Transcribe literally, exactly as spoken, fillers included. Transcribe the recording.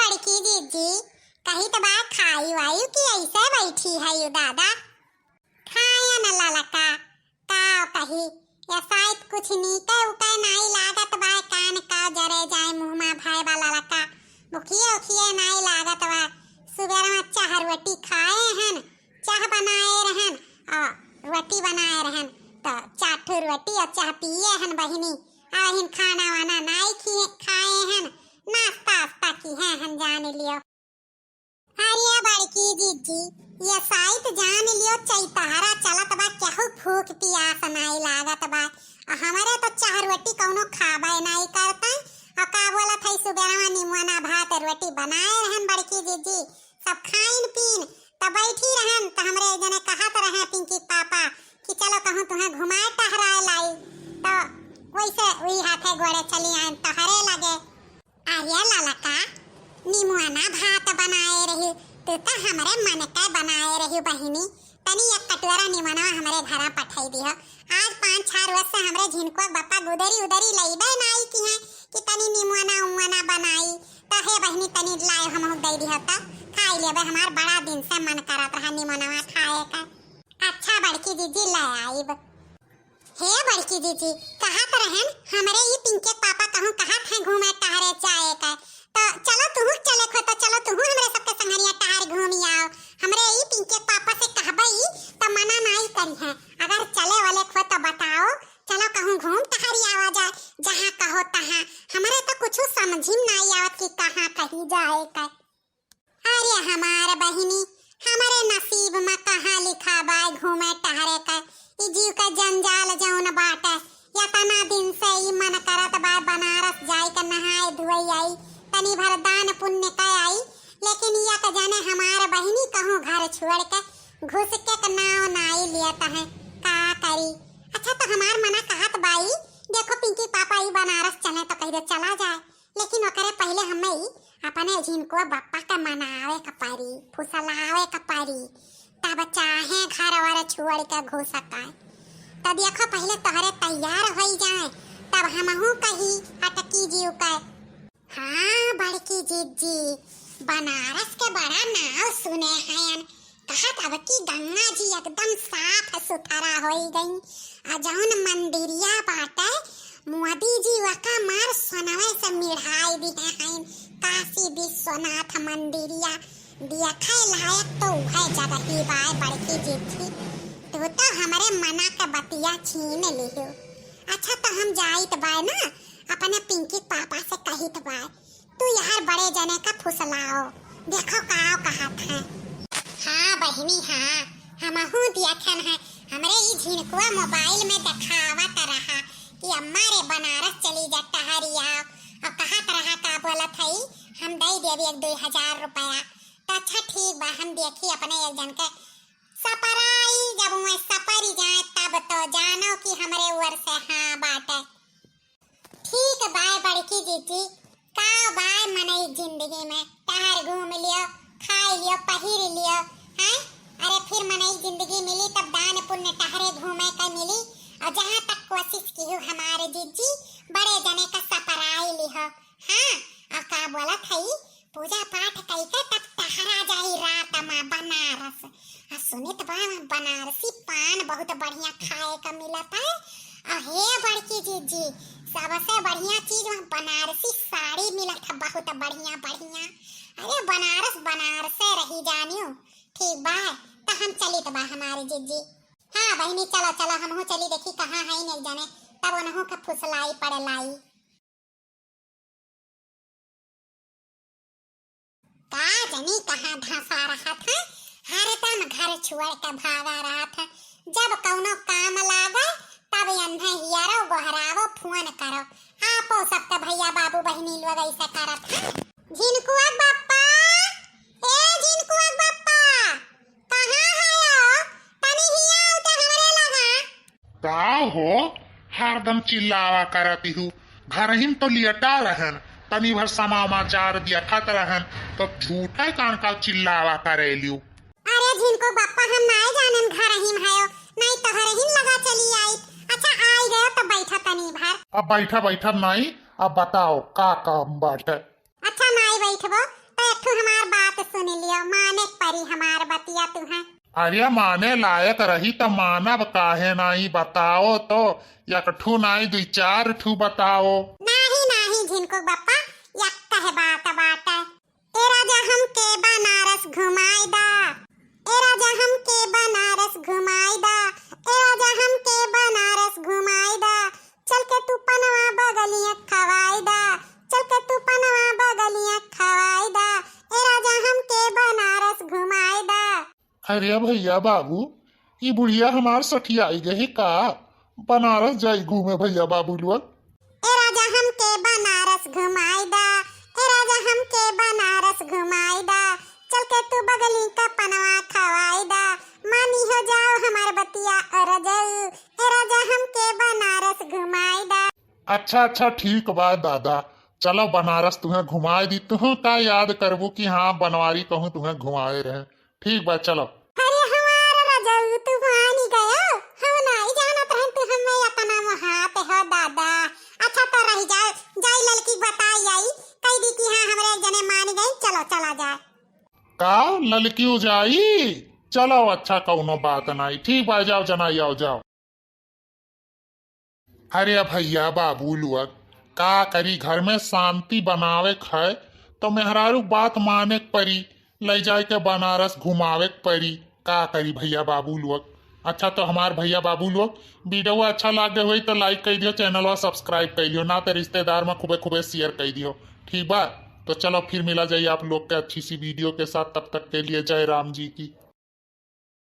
बड़की जिज्जी, कहित बा खाई वाई कि ऐसे बैठी हयू दादा? खायन ललका, का कही, या शायद कुछ नीके उके नाई लागत बा, कान का जरे जाए मुँह मा भय बा ललका, भुखिए उखिए नाई लागत बा। सुबेर मा चाह रोटी खाए हन, चाह बनाए रहन और रोटी बनाए रहन, तो चार ठो रोटी और चाह पिए हन बहिनी। अबहिन खाना वाना नाई खिए, खाए हन, नाश्ता वास्ता किहे हन, जान लियो। अरे बड़की जिज्जी, ये साइत जान लियो, चैतहरा चलत बा, केहू भूख पियास नाई लागत बा। आ हमरे तो चाह रोटी कौनो खाबे नाई करता। आ का बोलत है, सुबेरवा निमोना भात रोटी बनाए रहन बड़की जिज्जी, सब खाइन पीन, त बैठी रहन, त हमरे एक जने कहत रहे पिंकी पापा कि चलो कहूँ तुहें घुमाए टहराए लाई, त वैसे वही हाथे गोड़े चली आइन तहरे लगे। अरे ललका, निमोना भात बनाए रही, तू त हमरे मन के बनाए रही बहिनी, तनी एक कटोरा निमोना हमरे घरा पठाई दिहो। आज पाँच छह रोज से हमरे झिनको के बप्पा गुदरी उदरी लइबे नाई किहे कि तनी निमोना उमोना बनाई, त हे बहिनी तनी लाए हमहू दे दिहो त खाई लेबे। हमार बड़ा दिन से मन करत रहा निमोनवा खाए का। अच्छा बड़की जिज्जी, ले आइब। हे बड़की जिज्जी, कहत रहन हमरे ई पिंके के पापा कहूँ कहत हैं घूमे टहरे जाए का, त चलो तुहू चले खो, त चलो तुहू हमरे सबके संगरिया टहर घूमी आओ। हमरे ई पिंके के पापा से कहबे ई त मना नाई करिहे, अगर चले वाले खो त बताओ, चलो कहूँ घूम टहरी आवा जाए, जहाँ कहो तहाँ। हमरे त कुछ समझी में नाई आवत कि कहाँ कही जाए का। अरे हमार बहिनी, हमरे नसीब मा कहाँ लिखा बाय घूमे टहरे का। ई जीव का जंजाल जौन बाटे, यतना दिन से ई मन करत बाय बनारस जाए के नहाए धोए आई, तनी भर दान पुण्य का आई, लेकिन एक जने हमार बहिनी कहूँ घर छोड़ के घुस के क नाव नाई लियत है, का करी। अच्छा तो हमार मना कहत बाई, देखो पिंकी पापा ई बनारस चले तो कह दे चला जाए, लेकिन ओकरे पहिले हमें ई अपने झिनको बप्पा के मनावे के परी, फुसलावे के परी, तब चाहे घर वर छोड़ के घुस सकाए। त देखो पहिले तोहरे तैयार होई जाए, तब हमहू कही अटकी जीव के। हाँ बड़की जिज्जी, बनारस के बड़ा नाव सुने हयन, कहत अब की गंगा जी एकदम साफ सुथरा होई गई। आ जौन मंदिरिया बाटे, मोदी जी वका मार सोनवे से मिढ़ाई दिहे हईन। काशी विश्वनाथ मंदिरिया देखे लायक तो उहे जगही बाय बड़की जिज्जी। तू तो हमरे मना के बतिया छीन लिहू। अच्छा तो हम जाइत बाय ना, अपने पिंकी पापा से कहित बाय। तू यार बड़े जने का फुसलाओ, देखो काव कहत है। हाँ बहिनी हाँ, हमहू देखन है, हमरे ई झिनकुआ मोबाइल में देखावत रहा कि अम्मा रे बनारस चली जा टहरी आओ, और कहत रहा का बोलत है हम दे देब एक दुई हजार रुपया। तो अच्छा ठीक बा, हम देखी अपने एक जन के सपराई, जब वह सपरी जाए तब तो जानो कि हमरे ओर से हाँ बाटे। ठीक बाय बड़की जिज्जी, का बाय मनई जिंदगी में, टहर घूम लियो, खाई लियो, पहिर लियो, हैं? अरे फिर मनई जिंदगी मिली तब दान पुण्य टहरे घूमे का मिली। और जहाँ तक कोशिश किहू हमारे जिज्जी, बड़े जने का सपराई लिहो। हाँ, और का बोलत हई, पूजा पाठ कइके तब टहरा जाई रात मा बनारस। आ सुनित बा वहाँ बनारसी पान बहुत बढ़िया खाए का मिलत है। आ हे बड़की जिज्जी, सबसे बढ़िया चीज वहाँ बनारसी साड़ी मिलत है, बहुत बढ़िया बढ़िया। अरे बनारस बनारसे रही जानियो। ठीक बा, त हम चलित बा हमारी जिज्जी। हाँ बहिनी, चलो चलो, हमहू चली देखी कहाँ है एक जने, तब उनहू के फुसलाई पड़े लाई। का जनी कहाँ धंसा रहत है, हरदम घर छोड़ के भागा रहत है। जब कौनो काम लागे, तब एन्हे हियरो गोहरावो, फोन करो। आपो सबके भैया बाबू बहिनी लोग ऐसे करत है। झिनकुआ बप्पा, ए झिनकुआ बप्पा, कहाँ हयो? तनी हिया आउ त हमरे लगा। का हो, हरदम चिल्लावा करत हू? घरहिन तो लियटा रहन, तनी भर समाचार देखत रहन, तो झूठे कान का चिल्लावा करेलियो। अरे झिनको बप्पा, हम नाय जानन घरहिन हयो, नाई तोहरहिन लगा चली आई। अच्छा आई गयो तो बैठा तनी भर। अब बैठा बैठा नाई, अब बताओ का काम बाटे? अच्छा माई बैठबो, त एक ठो हमार बात सुन लियो, माने के परी हमार बतिया तुहैं। अरे माने लायक रही त मानब काहे नाहीं, बताओ तो, एक ठो नाहीं दुई चार ठो बताओ। नाहीं नाहीं झिनकू बप्पा, एक कहे बात बाटे। ए राजा हमके बनारस घुमाई दा, ए राजा हमके बनारस घुमाई दा, ए राजा हमके बनारस घुमाई दा, चल के तू पनवा बगलिया खवाई दा, चल के तू पनवा बगलिया खवाई दा, ए राजा हमके बनारस घुमाई दा। अरे भैया बाबू, ई बुढ़िया हमार सठियाई गई का? बनारस जाई घूमे भैया बाबू लोग। ए राजा हमके बनारस घुमाई दा, ए राजा हमके बनारस घुमाई दा, चल के तू बगली का पनवा खवाई दा, मानी हो जाओ हमार बतिया अरजऊ, ए राजा हमके बनारस घुमाई दा। अच्छा अच्छा ठीक बा दादा, चलो बनारस तुहैं घुमाए दी। तुहूँ का याद करबू कि हाँ बनवारी कहूँ तुहैं घुमाए रहे। ठीक बा चलो। अरे हमार रजऊ तू मानी गयो, हम नाहीं जानत रहन तू हमें इतना मोहात हो दादा। अच्छा तो रह जाओ, जाई ललकी बताई आई, कह दी कि हाँ हमरे एक जने मान गई, चलो चला जाए। का ललकी जाई? चलो अच्छा कौनो बात नाहीं, ठीक बा जाओ जनाई आओ जाओ। अरे भैया बाबू लोग, का करी, घर में शांति बनावे के है तो मेहरारू के बात माने के परी, ले जाए के बनारस घुमावे के परी। का करी भैया बाबू लोग। अच्छा तो हमार भैया बाबू लोग, video अच्छा लागे होई तो like कर दियो, channel वा subscribe कर लियो, ना तो रिश्तेदार में खूबे खूबे share कर दियो। ठीक बा, तो चलो फिर मिला जाई आप लोग के अच्छी सी video के साथ। तब तक के लिए जय राम जी की।